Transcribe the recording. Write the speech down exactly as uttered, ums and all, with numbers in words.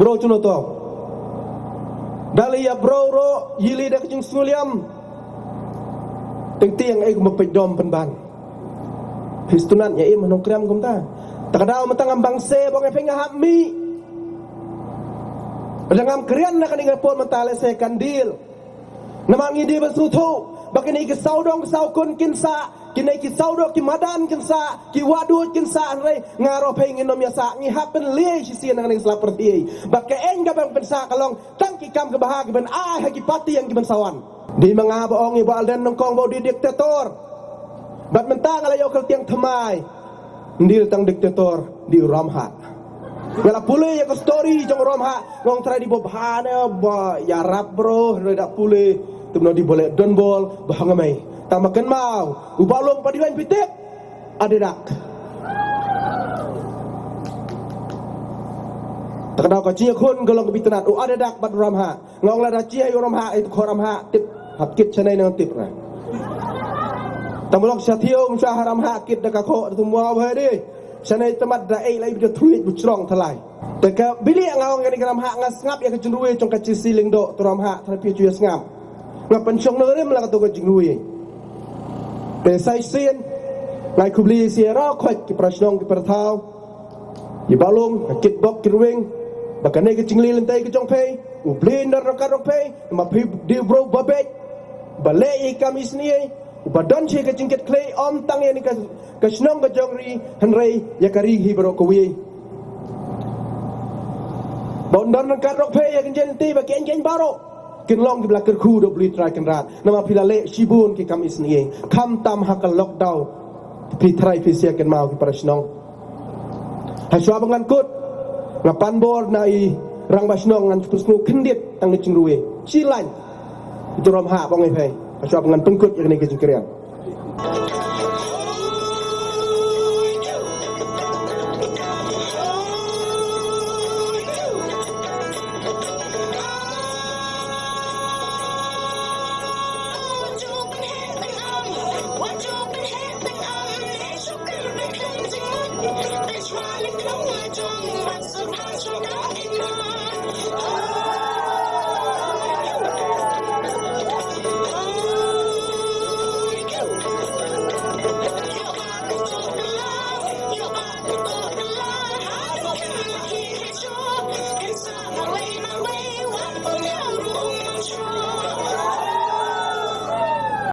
Bro chuno to. Dali ya bro ro yili da ka jingsngewliam. Teng tiang ai kumba peit dom pynban. Histunat ya im nong kriam kumta. Takadaw matang am bang se bong e peng hap mi. Pada ngam krian na kani ngapon mata le se kandil. Namar ngi dei ban sngewthuh ba kine ki sawdong ki sawkun kin sah, kine ki sawdong ki madan kin sah, ki wadud kin sah, hynrei nga ruh phi ngin ym ïa sah, ngi hap ban leh shisien hangne slap pyrthei. Ba ka eng ka ban pynsah ka long tang ki kam ki bha ki ban ai ha ki parti ïa ki ban sa wan. Dei ma nga ba ong ïa Bah Ardent nyngkong ba u dei diktator. Bad mynta nga la ïoh kyrteng thymmai. Ndil tang diktator dei u Ramhah. Nga la pule ïa ka story jong u Ramhah, nga ong trai dei ba bha ne ba ïarap bro, hynrei da pule te mno dei ba leh donbor ba hangmei. Tang ma kynmaw u Bah Lung pat dei ban phi tip. Adedak. Takadaw ka jingïakhun ka long ka bit tnat u Adedak bad u Ramhah. Nga ong lada chi ha u Ramhah, itu kho Ramhah, tip, hap kit chanai nang tip ra. Tang ba long sha thiu, sha ha Ramhah, kit da ka kho, da tu mua ba de. Chanai tamat da ei lai bida thuit bu chrong thalai. Te ka bili nga ong kani ka Ramhah, nga sngap ïa ka jingrwai jong ka chi si Lyngdoh, tu Ramhah, tang phi ju ïa sngap. Nga pynshong nang rim la ka tu ka jingrwai. Te sa shisien, ngai khublei shisien ra khot ki para shnong ki para thaw. Ïa Bah Lung, ka kit bok kit rwing, ba kane ka jingleh lynti ka jong phi, u Blei un don ryngkat jong phi, ma phi dei u bro ba beit, ba leh ïa ka kam isynei, uba don shi ka jingkit khlieh, ym tang ïa kane ka, ka shnong ka jong ri, hynrei ïa ka ri hi baroh kawei. Ba un don ryngkat jong phi, ïa ka jingleh lynti, ba ki eng ki eng baroh kin long kiba la kyrkhu da u Blei Trai Kynrad. Namar phi la leh shibun ki kam isynei, khamtam ha ka lockdown. Phi trai phi sia kynmaw ki para shnong. Hashwa ba ngan kut, nga pan bor na i rangbah shnong, ngan sngewsynei khyndiat tang ka jingrwai. Chi lain. Itu Ramhah ba ong ïa phi. Hashwa ba ngan pynkut ïa kane ka jingkren.